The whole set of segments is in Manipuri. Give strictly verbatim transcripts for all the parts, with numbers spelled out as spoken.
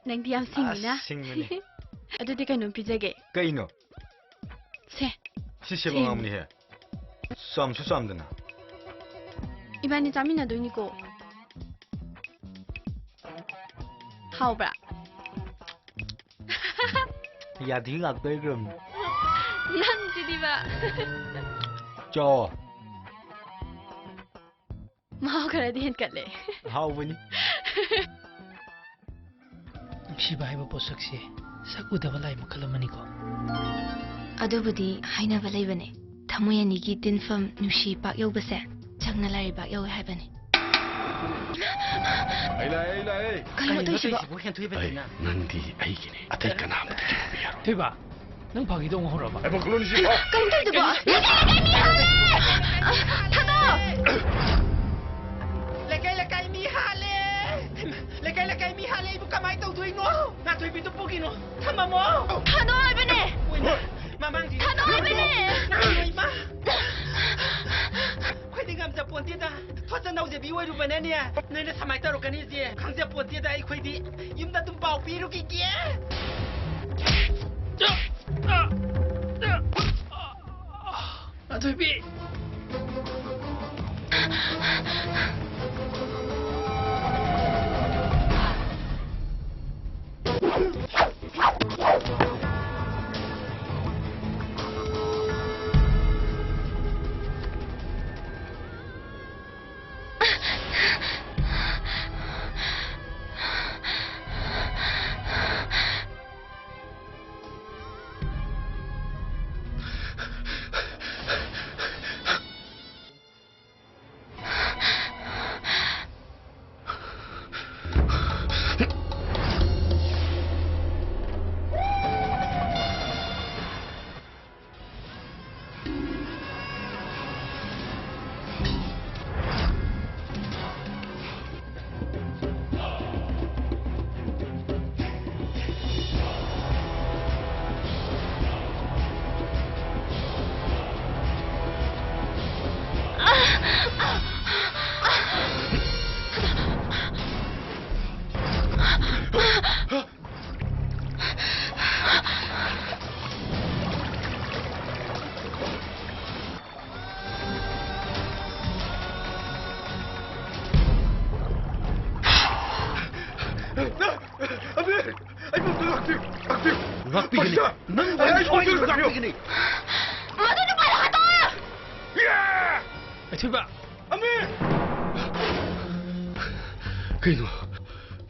ꯅꯪꯗꯤ ꯌꯥꯝ ꯁꯤꯡꯉꯤꯅ꯫ ꯑꯁ, ꯁꯤꯡꯕꯅꯦ꯫ ꯑꯗꯨꯗꯤ ꯀꯩꯅꯣꯝ ꯄꯤꯖꯒꯦ꯫ ꯀꯩꯅꯣ? ꯁꯦ꯫ ꯁꯤ ꯁꯦꯝ ꯁꯦꯝ꯫ ꯑꯉꯥꯡꯕꯅꯤꯍꯦ꯫ ꯆꯥꯝꯁꯨ ꯆꯥꯝꯗꯅ꯫ ꯏꯕꯥꯅꯤ ꯆꯥꯃꯤꯟꯅꯗꯣꯏꯅꯤꯀꯣ꯫ ꯍꯥꯎꯕ꯭ꯔꯥ? ꯌꯥꯗꯤ ꯉꯥꯛꯇ ꯑꯣꯏꯈ꯭ꯔꯕꯅꯤ꯫ ꯅꯪꯁꯤꯗꯤꯕ꯫ ꯆꯥꯎ꯫ ꯃꯍꯥꯎ ꯈꯔꯗꯤ ꯍꯦꯟꯀꯠꯂꯦ꯫ ꯍꯥꯎꯕꯅꯤ꯫ ꯅꯨꯡꯁꯤꯕ ꯍꯥꯏꯕ ꯄꯣꯠꯁꯛꯁꯦ ꯁꯛ ꯎꯗꯕ ꯂꯥꯏ ꯃꯈꯜ ꯑꯃꯅꯤꯀꯣ꯫ ꯑꯗꯨꯕꯨꯗꯤ ꯍꯥꯏꯅꯕ ꯂꯩꯕꯅꯦ, ꯊꯃꯣꯏ ꯑꯅꯤꯒꯤ ꯇꯤꯟꯐꯝ ꯅꯨꯡꯁꯤ ꯄꯥꯛ ꯌꯧꯕꯁꯦ ꯆꯪꯅ ꯂꯥꯏꯔꯩꯕꯥꯛ ꯌꯧꯋꯦ ꯍꯥꯏꯕꯅꯤ꯫ ꯑꯩ ꯂꯥꯛꯑꯦ, ꯑꯩ ꯂꯥꯛꯑꯦ꯫ ꯀꯩꯅꯣ ꯀꯩꯅꯣ ꯇꯧꯔꯤꯁꯤꯕꯣ? ꯇꯧꯔꯤꯁꯤꯕꯣ? ꯍꯦꯟꯊꯣꯏꯕ ꯑꯩ, ꯇꯤꯅ꯫ ꯅꯪꯗꯤ ꯑꯩꯒꯤꯅꯤ, ꯑꯇꯩ ꯀꯅꯥꯝꯇꯗꯤ ꯄꯤꯕ ꯌꯥꯔꯣꯏ꯫ ꯊꯣꯏꯕ, ꯅꯪ ꯐꯥꯒꯤꯗꯣ ꯑꯃꯨꯛ ꯍꯧꯔꯕ? ꯑꯩꯕꯣ ꯀꯂꯣꯟꯁꯤꯕꯣ! ꯀꯩꯅꯣ ꯇꯧꯔꯤꯗꯨꯕꯣ? ꯂꯩꯀꯥꯏ ꯂꯩꯀꯥꯏ ꯃꯤ ꯍꯥꯠꯂꯦ! ꯊꯥꯗꯣꯛꯑꯣ! ꯂꯩꯀꯥꯏ ꯂꯩꯀꯥꯏ ꯃꯤ ꯍꯥꯠꯂꯦ! ꯂꯩꯀꯥꯏ ꯂꯩꯀꯥꯏ ꯃꯤ ꯍꯥꯠꯂꯦ! ꯑꯩꯕꯨ ꯀꯃꯥꯏ ꯇꯧꯗꯣꯏꯅꯣ? ꯉꯥꯟꯊꯣꯏꯕꯤꯗꯨ ꯄꯨꯈꯤꯅꯣ! ꯊꯝꯃꯝꯃꯣ! ꯊꯥꯗꯣꯛꯑꯣ ꯍꯥꯏꯕꯅꯦ! ꯃꯣꯏꯅ ꯃꯃꯥꯡꯁꯤ ꯊꯥꯗꯣꯛꯑꯣ ꯍꯥꯏꯕꯅꯦ! ꯏꯃꯥ! ꯑꯩꯈꯣꯏꯗꯤ ꯉꯝꯖꯄꯣꯟꯇꯦꯗ! ꯊꯣꯠꯆ ꯅꯧꯖꯕꯤ ꯑꯣꯏꯔꯨꯕꯅꯅꯦ! ꯅꯣꯏꯅ ꯁꯨꯃꯥꯏꯅ ꯇꯧꯔꯛꯀꯅꯤꯁꯦ ꯈꯪꯖꯄꯣꯟꯇꯦꯗ! ꯑꯩꯈꯣꯏꯗꯤ ꯌꯨꯝꯗ ꯑꯗꯨꯝ ꯄꯥꯎ ꯄꯤꯔꯨꯈꯤꯒꯦ! ꯉꯥꯟꯊꯣꯏꯕꯤ! ꯑꯕꯤꯔ! ꯑꯩꯕꯨ ꯑꯝꯇ ꯉꯥꯛꯄꯤꯌꯨ! ꯉꯥꯛꯄꯤꯌꯨ! ꯉꯥꯛꯄꯤꯒꯅꯤ! ꯄꯩꯁꯥ! ꯅꯪꯕꯨ ꯑꯩ ꯑꯩ ꯁꯣꯏꯗꯅ ꯁꯣꯏꯗꯅ ꯉꯥꯛꯄꯤꯌꯨ! ꯉꯥꯛꯄꯤꯒꯅꯤ! ꯃꯗꯨ ꯅꯨꯄꯥꯗꯣ ꯍꯥꯠꯇꯣꯛꯑꯣ! ꯌꯥ! ꯑꯊꯣꯏꯕ! ꯑꯃꯤꯔ! ꯀꯩꯅꯣ?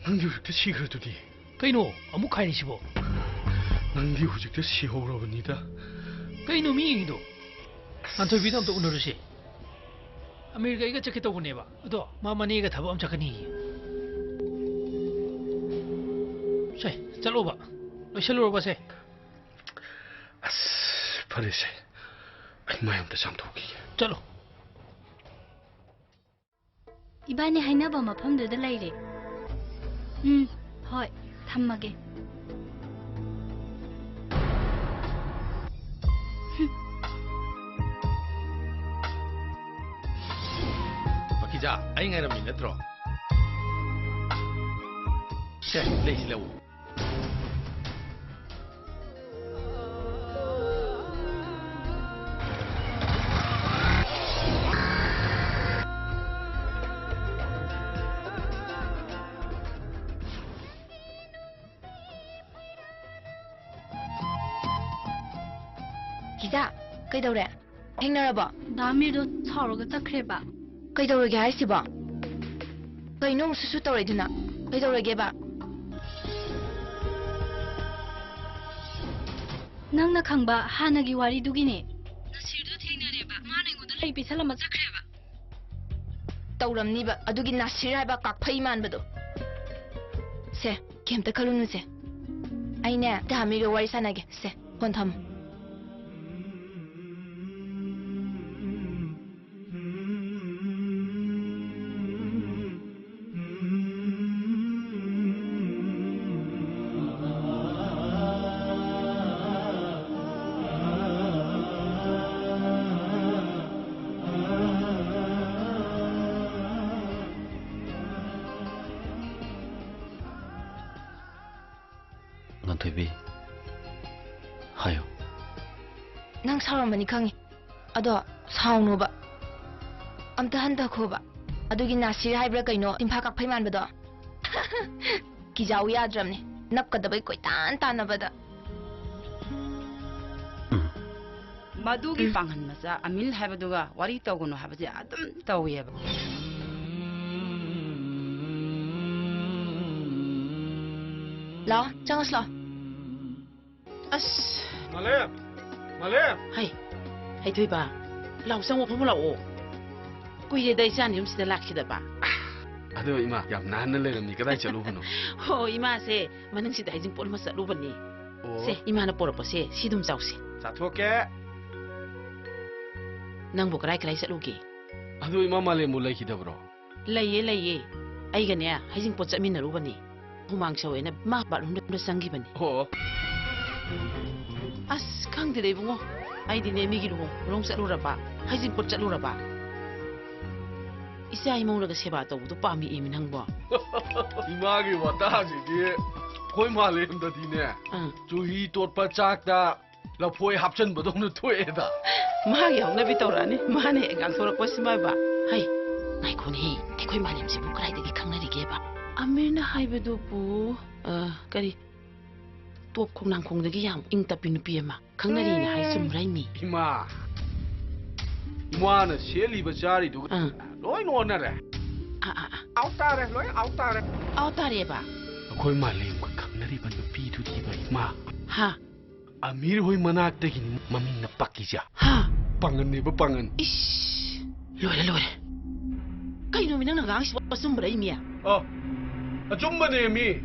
ꯅꯪꯗꯤ ꯍꯧꯖꯤꯛꯇ ꯁꯤꯈ꯭ꯔꯗꯨꯗꯤ? ꯀꯩꯅꯣ ꯑꯃꯨꯛ ꯈꯥꯏꯔꯤꯁꯤꯕꯣ? ꯅꯪꯗꯤ ꯍꯧꯖꯤꯛꯇ ꯁꯤꯍꯧꯔꯕꯅꯤꯗ꯫ ꯀꯩꯅꯣ ꯃꯤ ꯌꯦꯡꯉꯤꯗꯣ? ꯉꯥꯟꯊꯣꯏꯕꯤꯗꯣ ꯑꯝꯇ ꯎꯅꯔꯨꯁꯦ꯫ ꯑꯃꯤꯔꯒ ꯑꯩꯒ ꯆꯠꯀꯦ ꯇꯧꯕꯅꯦꯕ꯫ ꯑꯗꯣ ꯃꯥ ꯃꯅꯦꯒ ꯊꯕꯛ ꯑꯃ ꯆꯠꯀꯅꯤꯌꯦ꯫ ꯁꯦ, ꯆꯠꯂꯣꯕ꯫ ꯂꯣꯏꯁꯜꯂꯨꯔꯕ ꯁꯦ? ꯑꯁ, ꯐꯔꯦꯁꯦ꯫ ꯑꯩ ꯃꯥꯏ ꯑꯝꯇ ꯆꯥꯝꯊꯣꯛꯈꯤꯒꯦ꯫ ꯆꯠꯂꯣ꯫ ꯏꯕꯥꯅꯤ ꯍꯥꯏꯅꯕ ꯃꯐꯝꯗꯨꯗ ꯂꯩꯔꯦ꯫ ꯎꯝ, ꯍꯣꯏ, ꯊꯝꯃꯒꯦ꯫ ꯄꯀꯤꯖꯥ, ꯑꯩ ꯉꯥꯏꯔꯝꯃꯤ ꯅꯠꯇ꯭ꯔꯣ? ꯁꯦ, ꯂꯩꯁꯤ ꯂꯧ꯫ ꯀꯤꯖꯥ, ꯀꯩꯗꯧꯔꯦ? ꯊꯦꯡꯅꯔꯕꯣ? ꯗꯥ ꯑꯃꯤꯔꯗꯣ ꯁꯥꯎꯔꯒ ꯆꯠꯈ꯭ꯔꯦꯕ꯫ ꯀꯩꯗꯧꯔꯒꯦ ꯍꯥꯏꯁꯤꯕꯣ? ꯀꯩꯅꯣ ꯑꯃꯨꯛ ꯁꯨꯁꯨ ꯇꯧꯔꯛꯏꯗꯨꯅ? ꯀꯩꯗꯧꯔꯒꯦꯕ? ꯅꯪꯅ ꯈꯪꯕ ꯍꯥꯟꯅꯒꯤ ꯋꯥꯔꯤꯗꯨꯒꯤꯅꯦ꯫ ꯅꯁꯤꯔꯗꯣ ꯊꯦꯡꯅꯔꯦꯕ꯫ ꯃꯥꯅ ꯑꯩꯉꯣꯟꯗ ꯂꯩ ꯄꯤꯁꯜꯂꯝꯃ ꯆꯠꯈ꯭ꯔꯦꯕ꯫ ꯇꯧꯔꯝꯅꯤꯕ ꯑꯗꯨꯒꯤ ꯅꯁꯤꯔ ꯍꯥꯏꯕ ꯀꯥꯛꯐꯩ ꯃꯥꯟꯕꯗꯣ꯫ ꯁꯦ, ꯀꯩꯝꯇ ꯈꯜꯂꯨꯅꯨꯁꯦ꯫ ꯑꯩꯅꯦ ꯗꯥ ꯑꯃꯤꯔꯒ ꯋꯥꯔꯤ ꯁꯥꯟꯅꯒꯦ꯫ ꯁꯦ, ꯐꯣꯟ ꯊꯝꯃꯣ꯫ ꯉꯥꯟꯊꯣꯏꯕꯤ, ꯍꯥꯏꯌꯣ꯫ ꯅꯪ ꯁꯥꯎꯔꯝꯃꯅꯤ ꯈꯪꯉꯤ꯫ ꯑꯗꯣ ꯁꯥꯎꯅꯣꯕ꯫ ꯑꯝꯇ ꯍꯟꯊꯈꯣꯕ꯫ ꯑꯗꯨꯒꯤ ꯅꯥꯁꯤꯔ ꯍꯥꯏꯕ꯭ꯔꯥ ꯀꯩꯅꯣ, ꯇꯤꯟꯐꯥ ꯀꯥꯛꯐꯩ ꯃꯥꯟꯕꯗꯣ? ꯀꯤꯖꯥꯎ ꯌꯥꯗ꯭ꯔꯕꯅꯦ, ꯅꯞꯀꯗꯕꯩ ꯀꯣꯏꯇꯥꯟ ꯇꯥꯟꯅꯕꯗ꯫ ꯎꯝ꯫ ꯃꯗꯨꯒꯤ ꯎꯝ꯫ ꯄꯥꯡꯒꯟ ꯃꯆꯥ ꯑꯃꯤꯜ ꯍꯥꯏꯕꯗꯨꯒ ꯋꯥꯔꯤ ꯇꯧꯒꯅꯨ ꯍꯥꯏꯕꯁꯦ ꯑꯗꯨꯝ ꯇꯧꯋꯦꯕ꯫ ꯂꯥꯛꯑꯣ, ꯆꯪꯉꯁꯤ ꯂꯥꯛꯑꯣ꯫ ꯑꯁ꯫ ꯃꯥꯂꯦꯝ! ꯃꯥꯂꯦꯝ! ꯍꯩ, ꯍꯩꯊꯣꯏꯕ, ꯂꯥꯛꯑꯣ, ꯆꯪꯉꯣ, ꯐꯝꯃꯣ ꯂꯥꯛꯑꯣ꯫ ꯀꯨꯏꯔꯦꯗ ꯏꯆꯥꯅ ꯌꯨꯝꯁꯤꯗ ꯂꯥꯛꯈꯤꯗꯕ꯫ ꯑꯗꯣ ꯏꯃꯥ, ꯌꯥꯝ ꯅꯥꯟꯅ ꯂꯩꯔꯝꯃꯤ, ꯀꯗꯥꯏ ꯆꯠꯂꯨꯕꯅꯣ? ꯍꯣ, ꯏꯃꯥꯁꯦ ꯃꯅꯤꯡꯁꯤꯗ ꯍꯩꯖꯤꯡꯄꯣꯠ ꯑꯃ ꯆꯠꯂꯨꯕꯅꯤ꯫ ꯑꯣ꯫ ꯁꯦ, ꯏꯃꯥꯅ ꯄꯣꯔꯛꯄꯁꯦ ꯁꯤ ꯑꯗꯨꯝ ꯆꯥꯎꯁꯦ꯫ ꯆꯥꯊꯣꯛꯀꯦ꯫ ꯅꯪꯕꯨ ꯀꯔꯥꯏ ꯀꯔꯥꯏ ꯆꯠꯂꯨꯒꯦ? ꯑꯗꯨ ꯏꯃꯥ ꯃꯥꯂꯦꯝꯕꯨ ꯂꯩꯈꯤꯗꯕ꯭ꯔꯣ? ꯂꯩꯌꯦ, ꯂꯩꯌꯦ꯫ ꯑꯩꯒꯅꯦ ꯍꯩꯖꯤꯡꯄꯣꯠ ꯆꯠꯃꯤꯟꯅꯔꯨꯕꯅꯤ꯫ ꯍꯨꯃꯥꯡ ꯁꯧꯋꯦꯅ ꯃꯥ ꯕꯥꯠꯔꯨꯝꯗ ꯆꯪꯈꯤꯕꯅꯤ꯫ ꯑꯣ꯫ ꯑꯁ, ꯈꯪꯗꯦꯗ ꯏꯕꯨꯡꯉꯣ꯫ ꯑꯩꯗꯤꯅꯦ ꯃꯤꯒꯤ ꯂꯨꯍꯣꯡ ꯈꯣꯡꯗꯣꯡ ꯆꯠꯂꯨꯔꯕ, ꯍꯩꯖꯤꯡꯄꯣꯠ ꯆꯠꯂꯨꯔꯕ꯫ ꯏꯆꯥ ꯏꯃꯧꯅꯒ ꯁꯦꯕꯥ ꯇꯧꯕꯗꯣ ꯄꯥꯝꯃꯛꯑꯦꯃꯤ ꯅꯪꯕꯣ꯫ ꯏꯃꯥꯒꯤ ꯋꯥꯇꯥꯁꯤꯗꯤ ꯑꯩꯈꯣꯏ ꯃꯥꯂꯦꯝꯗꯗꯤꯅꯦ, ꯑꯥ꯫ ꯆꯨꯍꯤ ꯇꯣꯠꯄ ꯆꯥꯛꯇ ꯂꯐꯣꯏ ꯍꯥꯞꯆꯟꯕꯗꯧꯅ ꯊꯣꯛꯑꯦꯗ꯫ ꯃꯥꯒꯤ ꯍꯧꯅꯕꯤ ꯇꯧꯔꯛꯑꯅꯤ꯫ ꯃꯥꯅ ꯍꯦꯛ ꯉꯥꯡꯊꯣꯔꯛꯄꯁꯤꯃꯕ꯫ ꯍꯩ, ꯉꯥꯏꯈꯣꯅꯦꯍꯦ, ꯑꯩꯈꯣꯏ ꯃꯥꯂꯦꯝꯁꯤꯕꯨ ꯀꯗꯥꯏꯗꯒꯤ ꯈꯪꯅꯔꯤꯒꯦꯕ? ꯑꯃꯤꯔꯅ ꯍꯥꯏꯕꯗꯨꯕꯨ, ꯑ, ꯀꯔꯤ, ꯇꯣꯞ ꯈꯣꯡꯅꯥꯡꯈꯣꯡꯗꯒꯤ ꯌꯥꯝ ꯏꯪ ꯇꯞꯄꯤ ꯅꯨꯄꯤ ꯑꯃ ꯈꯪꯅꯔꯤꯅ ꯍꯥꯏ, ꯆꯨꯝꯕ꯭ꯔꯥ ꯏꯃꯤ? ꯏꯃꯥ, ꯏꯃꯥꯅ ꯁꯦꯠꯂꯤꯕ ꯆꯥꯔꯤꯗꯨꯒ ꯑꯥ꯫ ꯂꯣꯏꯅ ꯑꯣꯟꯅꯔꯦ꯫ ꯑꯥ, ꯑꯥ, ꯑꯥ꯫ ꯑꯥꯎ ꯇꯥꯔꯦ, ꯂꯣꯏ ꯑꯥꯎ ꯇꯥꯔꯦ꯫ ꯑꯥꯎ ꯇꯥꯔꯦꯕ? ꯑꯩꯈꯣꯏ ꯃꯥꯂꯦꯝꯒ ꯈꯪꯅꯔꯤꯕ ꯅꯨꯄꯤꯗꯨꯗꯤꯕ ꯏꯃꯥ꯫ ꯍꯥ? ꯑꯃꯤꯔ ꯍꯣꯏ ꯃꯅꯥꯛꯇꯒꯤꯅꯤ ꯃꯃꯤꯡꯅ ꯄꯛꯏꯁꯦ꯫ ꯍꯥ? ꯄꯥꯡꯒꯟꯅꯦꯕ, ꯄꯥꯡꯒꯟ꯫ ꯏꯁ! ꯂꯣꯏꯔꯦ, ꯂꯣꯏꯔꯦ꯫ ꯀꯩꯅꯣꯃꯤ ꯅꯪꯅ ꯉꯥꯡꯉꯤꯁꯤꯕꯣ? ꯑꯆꯨꯝꯕꯔ ꯏꯃꯤ? ꯑ, ꯑꯆꯨꯝꯕꯅꯦꯃꯤ꯫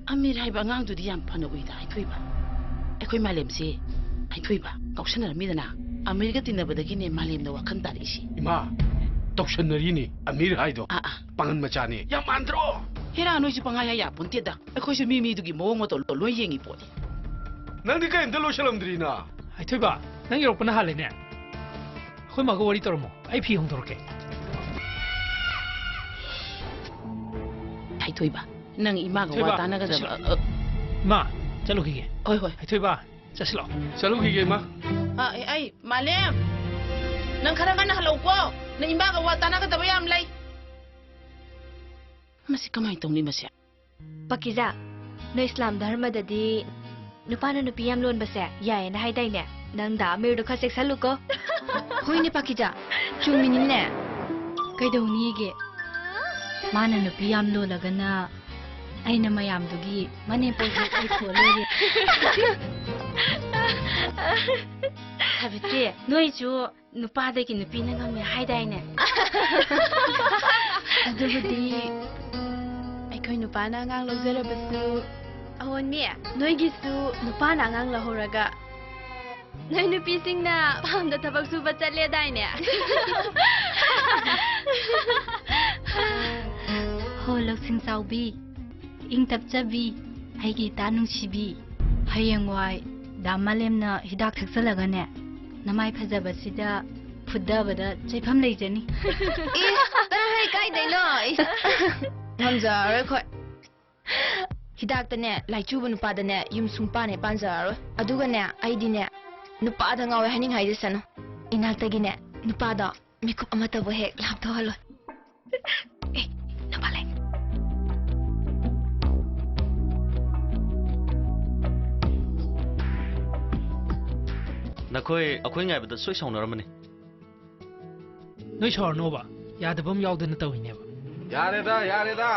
ꯑꯃꯤꯔ ꯍꯥꯏꯕ ꯑꯉꯥꯡꯗꯨꯗꯤ ꯌꯥꯝ ꯐꯅ ꯎꯏꯗ, ꯍꯩꯊꯣꯏꯕ꯫ ꯑꯩꯈꯣꯏ ꯃꯥꯂꯦꯝꯁꯦ, ꯍꯩꯊꯣꯏꯕ, ꯉꯥꯎꯁꯟꯅꯔꯝꯃꯤꯗꯅ꯫ ꯑꯃꯤꯔꯒ ꯇꯤꯟꯅꯕꯗꯒꯤꯅꯦ ꯃꯥꯂꯦꯝꯗ ꯋꯥꯈꯜ ꯇꯥꯔꯛꯏꯁꯦ꯫ ꯏꯃꯥ, ꯇꯧꯁꯟꯅꯔꯤꯅꯤ ꯑꯃꯤꯔ ꯍꯥꯏꯗꯣ꯫ ꯑꯥ, ꯑꯥ꯫ ꯄꯥꯡꯒꯟ ꯃꯆꯥꯅꯤ꯫ ꯌꯥꯝ ꯃꯥꯟꯗ꯭ꯔꯣ? ꯍꯦꯔꯥ, ꯅꯣꯏꯁꯨ ꯄꯪꯍꯥꯏ ꯍꯥꯏ ꯌꯥꯄꯣꯟꯇꯦꯗ꯫ ꯑꯩꯈꯣꯏꯁꯨ ꯃꯤ ꯃꯤꯗꯨꯒꯤ ꯃꯑꯣꯡ ꯃꯇꯧ ꯂꯣꯏ ꯌꯦꯡꯉꯤ ꯄꯣꯠꯅꯤ꯫ ꯅꯪꯗꯤ ꯀꯔꯤꯝꯇ ꯂꯣꯏꯁꯜꯂꯝꯗ꯭ꯔꯤꯅ? ꯍꯩꯊꯣꯏꯕ, ꯅꯪ ꯌꯧꯔꯛꯄꯅ ꯍꯥꯜꯂꯦꯅꯦ꯫ ꯑꯩꯈꯣꯏ ꯃꯥꯒ ꯋꯥꯔꯤ ꯇꯧꯔꯝꯃꯣ, ꯑꯩ ꯐꯤ ꯍꯣꯡꯗꯣꯔꯛꯀꯦ꯫ ꯍꯩꯊꯣꯏꯕ, ꯅꯪ ꯏꯃꯥꯒ ꯋꯥ ꯍꯩꯊꯣꯏꯕ, ꯇꯥꯅꯒꯗꯕ, ꯂꯣꯏꯁꯜꯂꯣ꯫ ꯑ, ꯏꯃꯥ, ꯆꯠꯂꯨꯈꯤꯒꯦ꯫ ꯍꯣꯏ, ꯍꯣꯏ꯫ ꯍꯩꯊꯣꯏꯕ, ꯆꯠꯁꯤꯂꯣ꯫ ꯆꯠꯂꯨꯈꯤꯒꯦ, ꯏꯃꯥ꯫ ꯑ, ꯑꯦ, ꯑꯩ, ꯃꯥꯂꯦꯝ, ꯅꯪ ꯈꯔ ꯉꯟꯅ ꯍꯜꯂꯛꯎꯀꯣ꯫ ꯅꯪ ꯏꯃꯥꯒ ꯋꯥ ꯇꯥꯟꯅꯒꯗꯕ ꯌꯥꯝ ꯂꯩ꯫ ꯃꯁꯤ ꯀꯃꯥꯏꯅ ꯇꯧꯅꯤ, ꯃꯁꯦ? ꯄꯀꯤꯖꯥ, ꯅꯣꯏ ꯏꯁꯂꯥꯝ ꯙꯔꯃꯗꯗꯤ ꯅꯨꯄꯥꯅ ꯅꯨꯄꯤ ꯌꯥꯝ ꯂꯣꯟꯕꯁꯦ ꯌꯥꯏꯌꯦꯅ ꯍꯥꯏꯗꯥꯏꯅꯦ? ꯅꯪ ꯗꯥ ꯑꯃꯤꯔꯗꯣ ꯈꯔ ꯆꯦꯛꯁꯜꯂꯨꯀꯣ꯫ ꯍꯣꯏꯅꯦ ꯄꯀꯤꯖꯥ, ꯆꯨꯝꯃꯤꯅꯤꯅꯦ꯫ ꯀꯩꯗꯧꯅꯤꯒꯦ? ꯃꯥꯅ ꯅꯨꯄꯤ ꯌꯥꯝ ꯂꯣꯜꯂꯒꯅ ꯑꯩꯅ ꯃꯌꯥꯝꯗꯨꯒꯤ ꯃꯅꯦꯝꯄꯣꯛꯁꯦ ꯑꯩ ꯊꯣꯛꯑ ꯂꯣꯏꯔꯦ꯫ ꯁꯥꯕꯤꯇ꯭ꯔꯤ, ꯅꯣꯏꯁꯨ ꯅꯨꯄꯥꯗꯒꯤ ꯅꯨꯄꯤꯅ ꯉꯝꯃꯦ ꯍꯥꯏꯗꯥꯏꯅꯦ? ꯑꯗꯨꯕꯨꯗꯤ ꯑꯩꯈꯣꯏ ꯅꯨꯄꯥꯅ ꯑꯉꯥꯡ ꯂꯧꯖꯔꯕꯁꯨ꯫ ꯑꯍꯣꯟꯃꯤ, ꯅꯣꯏꯒꯤꯁꯨ ꯅꯨꯄꯥꯅ ꯑꯉꯥꯡ ꯂꯧꯍꯧꯔꯒ ꯅꯣꯏ ꯅꯨꯄꯤꯁꯤꯡꯅ ꯐꯥꯝꯗ ꯊꯕꯛ ꯁꯨꯕ ꯆꯠꯂꯦꯗꯥꯏꯅꯦ? ꯍꯣ, ꯂꯧꯁꯤꯡ ꯆꯥꯎꯕꯤ, ꯏꯪ ꯇꯞꯆꯕꯤ, ꯑꯩꯒꯤ ꯏꯇꯥ ꯅꯨꯡꯁꯤꯕꯤ, ꯍꯌꯦꯡꯋꯥꯏ ꯗꯥ ꯃꯥꯂꯦꯝꯅ ꯍꯤꯗꯥꯛ ꯊꯛꯆꯜꯂꯒꯅꯦ, ꯅꯃꯥꯏ ꯐꯖꯕꯁꯤꯗ ꯐꯨꯗꯕꯗ ꯆꯩꯐꯝ ꯂꯩꯖꯅꯤ꯫ ꯑꯦ, ꯇꯥꯍꯦ, ꯀꯥꯏꯗꯩꯅꯣ? ꯏꯁ, ꯉꯝꯖꯔꯔꯣꯏ ꯑꯩꯈꯣꯏ꯫ ꯍꯤꯗꯥꯛꯇꯅꯦ, ꯂꯥꯏꯆꯨꯕ ꯅꯨꯄꯥꯗꯅꯦ, ꯌꯨꯝ ꯁꯨꯡꯄꯥꯟ ꯍꯦꯛ ꯄꯥꯟꯖꯔꯔꯣꯏ꯫ ꯑꯗꯨꯒꯅꯦ, ꯑꯩꯗꯤꯅꯦ, ꯅꯨꯄꯥꯗ ꯉꯥꯎꯋꯦ ꯍꯥꯏꯅꯤꯡ ꯍꯥꯏꯖꯁꯅꯨ꯫ ꯏꯅꯥꯛꯇꯒꯤꯅꯦ, ꯅꯨꯄꯥꯗꯣ ꯃꯤꯀꯨꯞ ꯑꯃꯠꯇꯕꯨ ꯍꯦꯛ ꯂꯥꯞꯊꯣꯛꯍꯜꯂꯣꯏ꯫ ꯑꯦ, ꯅꯨꯄꯥ ꯂꯩ꯫ ꯅꯈꯣꯏ ꯑꯩꯈꯣꯏ ꯉꯥꯏꯕꯗ ꯁꯣꯏ ꯁꯥꯎꯅꯔꯝꯃꯅꯤ꯫ ꯅꯣꯏ ꯁꯥꯎꯔꯅꯣꯕ, ꯌꯥꯗꯕ ꯑꯃ ꯌꯥꯎꯗꯅ ꯇꯧꯔꯤꯅꯦꯕ꯫ ꯌꯥꯔꯦꯗ, ꯌꯥꯔꯦꯗ꯫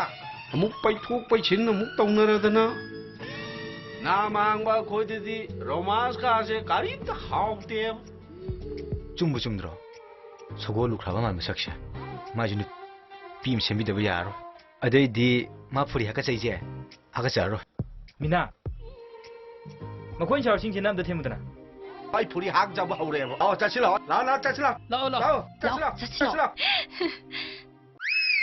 ꯑꯃꯨꯛ ꯄꯩꯊꯣꯛ ꯄꯩꯁꯤꯟ ꯑꯃꯨꯛ ꯇꯧꯅꯔꯗꯅ꯫ ꯅꯥ ꯃꯥꯡꯕ ꯑꯩꯈꯣꯏꯗꯗꯤ ꯔꯣꯃꯥꯟꯁ ꯀꯥꯁꯦ ꯀꯔꯤꯝꯇ ꯍꯥꯎꯇꯦꯕ꯫ ꯆꯨꯝꯕꯨ ꯆꯨꯝꯗ꯭ꯔꯣ? ꯁꯒꯣꯜ ꯂꯨꯈ꯭ꯔꯥꯕ ꯃꯥꯟꯕ ꯁꯛꯁꯦ꯫ ꯃꯥꯏꯁꯨ ꯅꯨꯄꯤ ꯑꯃ ꯁꯦꯝꯕꯤꯗꯕ ꯌꯥꯔꯔꯣꯏ꯫ ꯑꯗꯩꯗꯤ ꯃꯥ ꯐꯨꯔꯤ ꯍꯥꯀꯠꯆꯩꯁꯦ ꯍꯥꯀꯠꯆꯔꯔꯣꯏ꯫ ꯃꯤꯅꯥ, ꯃꯈꯣꯏ ꯁꯥꯔꯁꯤꯡꯁꯤꯅ ꯑꯝꯇ ꯊꯦꯝꯃꯨꯗꯅ꯫ ꯑꯩ ꯐꯨꯔꯤ ꯍꯥꯛꯆꯕ ꯍꯧꯔꯦꯕ꯫ ꯑꯣ, ꯆꯠꯁꯤꯜꯂꯣ꯫ ꯂꯥꯛꯑꯣ, ꯂꯥꯛꯑꯣ, ꯆꯠꯁꯤꯜꯂꯣ꯫ ꯂꯥꯛꯑꯣ, ꯂꯥꯛꯑꯣ꯫ ꯂꯥꯛꯑꯣ, ꯆꯠꯁꯤꯜꯂꯣ꯫ ꯆꯠꯁꯤꯜꯂꯣ꯫ ꯆꯠꯁꯤꯜꯂꯣ꯫